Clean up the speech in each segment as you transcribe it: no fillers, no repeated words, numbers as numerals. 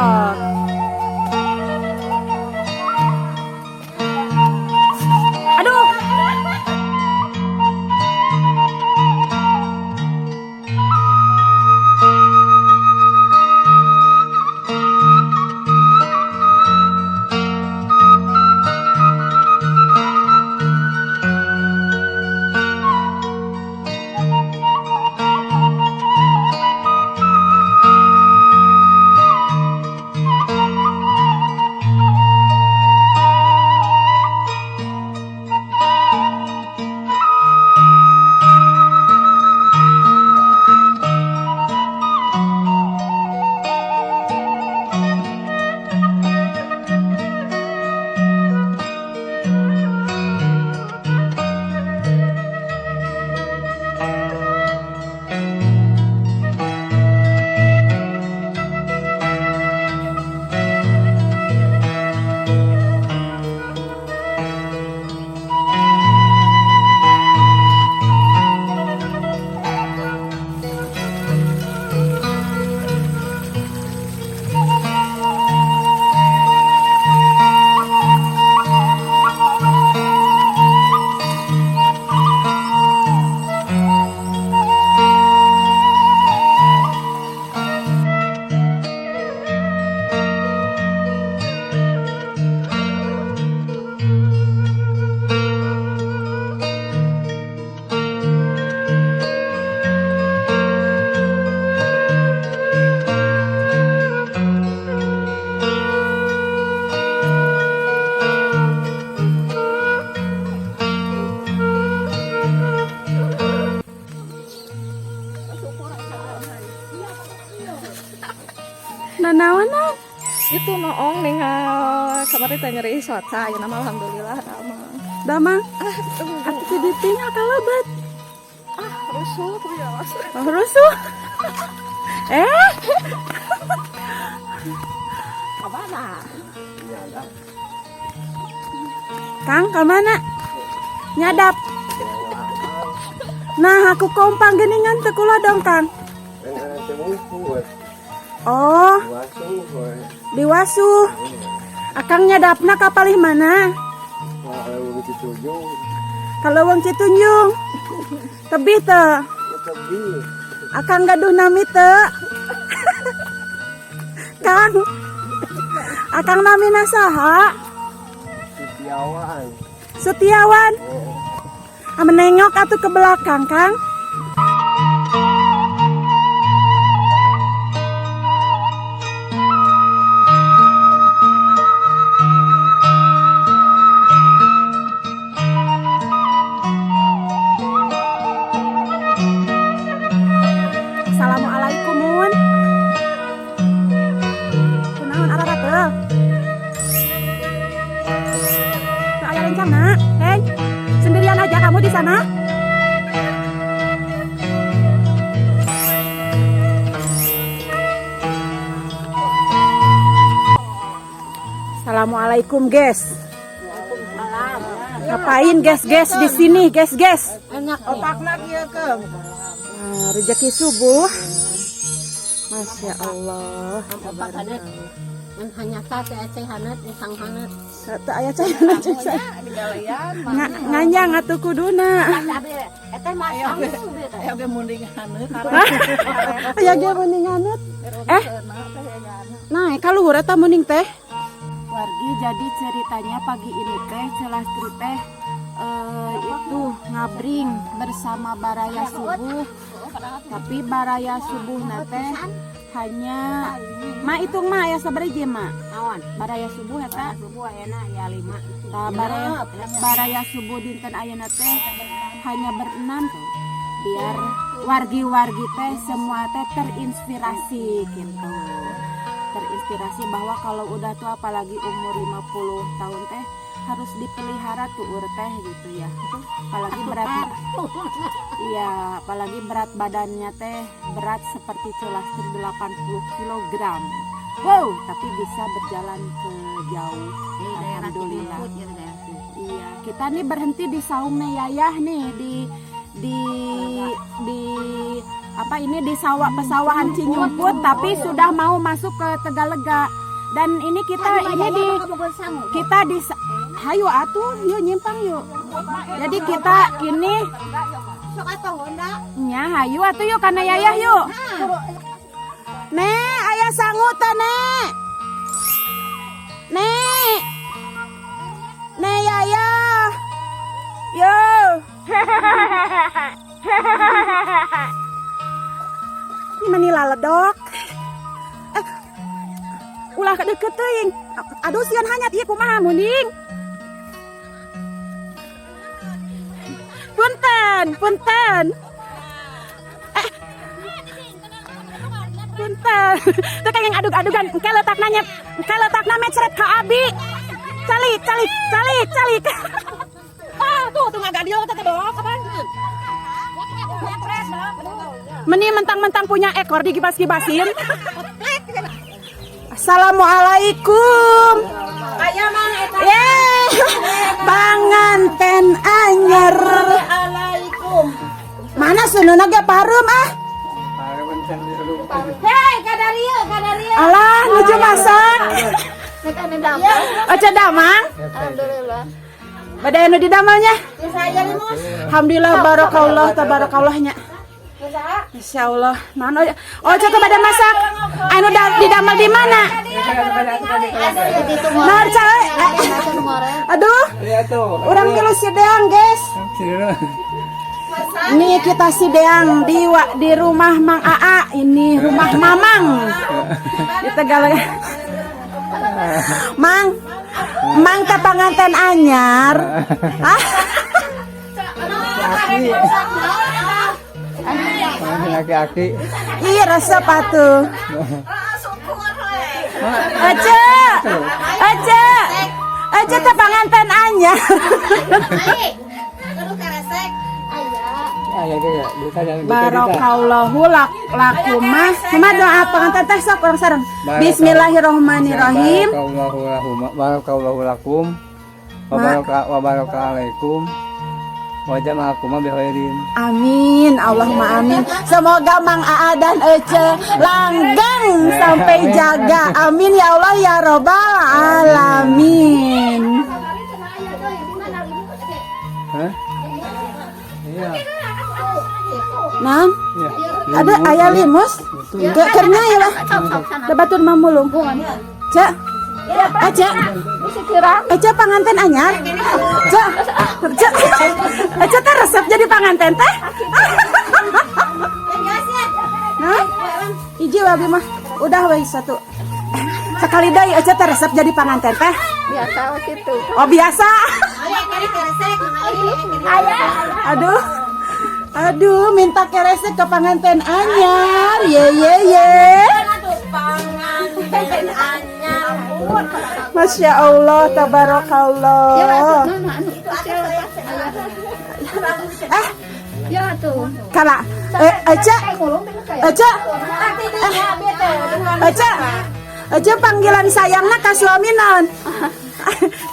Sok. Aduh. Nanaonan? Itu noong ningal kamari teh nyeri soca, ayeuna mah alhamdulillah damang. Damang. Atuh ti ditinggal ka lebet. Ah, rusuh ya. Oh, rusuh. Eh, Kamana? Kang, ka mana? Nyadap. Nah, aku kompang geningan teu kula dong, Kang. Oh, diwasuh. Akang nyadapna ka palih mana? Ka Leuweung Citunjung. Tebih teu? Akang gaduh nami teu? Kang. Akang namina saha? Setiawan. Setiawan. Ah, menengok atuh ke belakang, Kang. Assalamualaikum, Mun. Kunaon ararateul? Teu aya rencana? Hei, sendirian aja kamu di sana? Assalamualaikum, guys. Ngapain guys guys di sini, guys guys? Enak otakna kieu keung. Nah, rezeki subuh. Masya Allah. Otak haneut. Mun hanyata teh cai haneut, nisang haneut. Teu aya cai haneut cai. Nganjang atuh kuduna. Eta mah sanggup teh. Aya ge munding haneut. Aya ge munding haneut. Eh. Nah, kaluhur eta munding teh. Wargi, jadi ceritanya pagi ini teh Celastri teh itu ngabring bersama Baraya Subuh. Tapi Baraya Subuh teh hanya Ma hitung ma aya sabaraha ma? Naon? Baraya Subuh eta Subuh ayeuna ya 5. Tah, baraya subuh dinten ayeuna teh hanya berenam biar wargi-wargi teh semua teh terinspirasi gitu. Terinspirasi bahwa kalau udah tua apalagi umur 50 tahun teh harus dipelihara tuur teh gitu ya. Apalagi berat, iya, apalagi berat badannya teh berat seperti Celastri 80 kg. Wow, tapi bisa berjalan ke jauh. Alhamdulillah. Iya, kita nih berhenti di Saungnya Yayah nih di di Apa ini di sawah pesawahan Cinyumput, tapi sudah mau masuk ke Tegalega. Dan ini kita ini di kita di hayu atuh, yuk nyimpang yuk. Jadi kita ini nya hayu atuh yuk karena yayah yuk. Nek, aya sangu teh, Nek. Nek. Nek yayah. Yo. Ini mani laledok. Eh, ulah deket teuing. Aduh, sieun hanyat ieu kumaha munding. Punten, punten. Eh. Punten. Teu kenging adug-adugan, engke letakna nya, engke letakna mecret ka abi. Calik, calik, calik, calik. Ah, tuh tuh ngagadil teh bawa kapan? Meni mentang-mentang punya ekor digibas-gibasin. Assalamualaikum. Yeay, panganten anyar. Mana sununa ge parum ah? Hei, kadarieu, kadarieu. Alah, nuju masak. Oce damang. Alhamdulillah. Bade anu didamelnya? Saya limus. Alhamdulillah, barakallah, tabarakallah nya. Masya Allah. Mana oh, oh coba pada masak. Anu didamel di mana? Nah, cewek. Aduh. Urang milu sideang, guys. Ini kita sideang di rumah Mang Aa. Ini rumah Mamang. Di Tegal. Mang, Mang teh panganten anyar. Ah. Aki-aki. Ih, resep atuh. Aca, Aca, Aca teh panganten anyar. Ya, ya, ya, Barakallahu lakumah. Kumaha doa panganten teh, sok urang sareng. Bismillahirrahmanirrahim. Barakallahu lahum, barakallahu lakum. Wa baraka wa baraka alaikum. Wa jama'akum bi khairin. Amin, Allahumma amin. Semoga Mang Aa dan Ece langgeng sampai jaga. Amin ya Allah ya Robbal alamin. Hah? Iya. Nah, Iya. ada ayah limus. Ke kernya ya lah. Da batur mah mulung. Cek. Aca. Aca panganten anyar. Cek. Cek. Aca teh resep jadi panganten teh. Nah, hiji we mah. Udah we satu. Sekali deui, Aca teh resep jadi panganten teh. Biasa gitu. Oh, biasa. Aduh. Aduh, minta keresek ke panganten anyar. Ye ye ye. Masya Allah, tabarakallah. Eh, Ya tuh. Kala, eh, Aca, Aca, eh, Aca, Aca panggilan sayangna ka suami naon?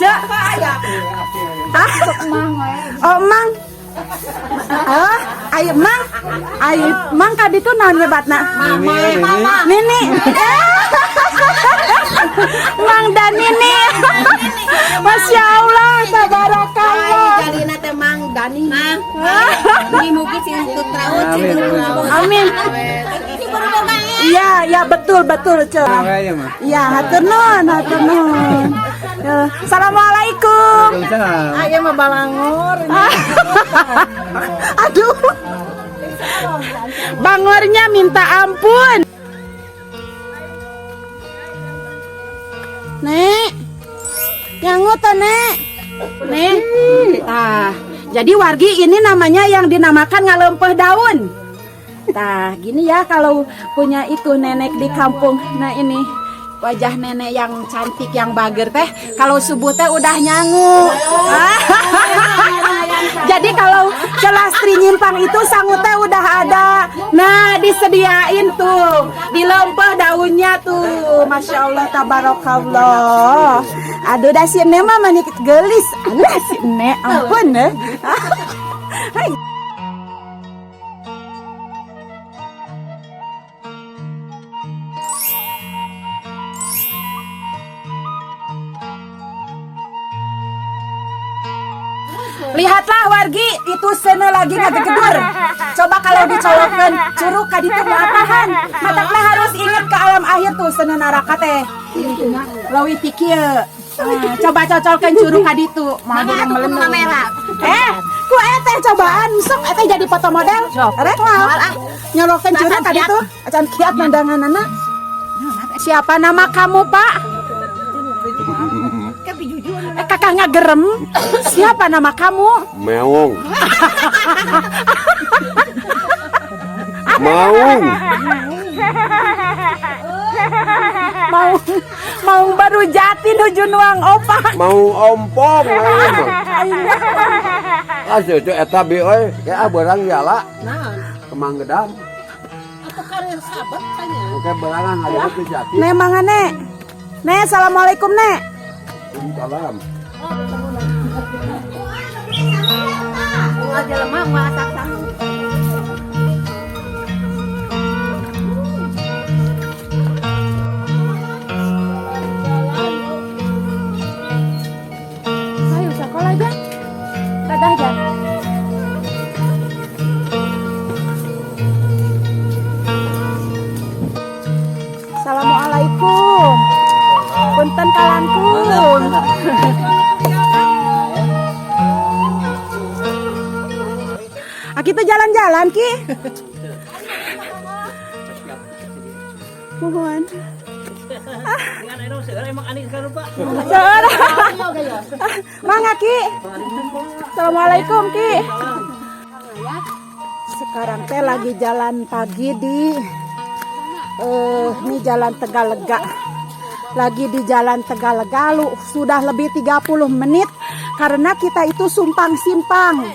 Cek, ah, oh mang, ah, ayo mang, ayo mang kaditu naon nyebatna? Nini, Nini. Mang dan Nini. Masya Allah, tabarakallah. Jadi teh Mang Dani. Mang. Ini mungkin sing traut sing Amin, amin. Amin. Iya, ya betul betul, Cek. Kayaknya mah. Iya, hatur nuhun, hatur nuhun. Ya, Assalamualaikum. Waalaikumsalam. Aya mah balangor. Aduh. Bangornya minta ampun. Nek. Nyangu tuh, Nek. Nek. Tah, jadi wargi ini namanya yang dinamakan ngalempeh daun. Tah, gini ya kalau punya itu nenek di kampung. Nah, ini wajah nenek yang cantik yang bager teh kalau subuh teh udah nyangu. Jadi kalau celastri nyimpang itu sangu teh udah ada. Nah, disediain tuh, dilempeh daunnya tuh. Masya Allah, tabarakallah. Aduh, dah si Nek mah manik gelis. Aduh, si Nek, ampun eh. Hai. Lihatlah, wargi, itu seuneu lagi ngagegedur. Coba kalau dicolokkeun curug ka ditu moal tahan. Matakna harus ingat ke alam akhir tuh, seuneu neraka teh. Leuwih ti kieu. Nah, coba cocolkeun curug ka ditu, moal melendung. Eh, ku eteh cobaan sok eteh jadi foto model. Rek moal ah. Nyolokeun curug ka ditu, acan kiat nandanganana. Siapa nama kamu, Pak? Eh, kakak ngagerem. Siapa nama kamu? Meong. Maung. Mau mau baru jati nuju nuang opak. Mau ompong lain mah. Ah, itu eta bi euy, kayak ah beurang jala. Kemang gedam. Oke, berangan ada ke jati. Nek mangga, Nek. Nek, assalamualaikum, Nek. Salam. Moal jelema moal asak. Ayo sekolah aja. Dadah aja. Assalamualaikum. Punten kalangkung. Ah, kita jalan-jalan, Ki. Mohon. Seueur. Mangga, Ki. Assalamualaikum, Ki. Sekarang teh lagi jalan pagi di ini Jalan Tegalega. Lagi di Jalan Tegalega lu sudah lebih 30 menit karena kita itu sumpang simpang.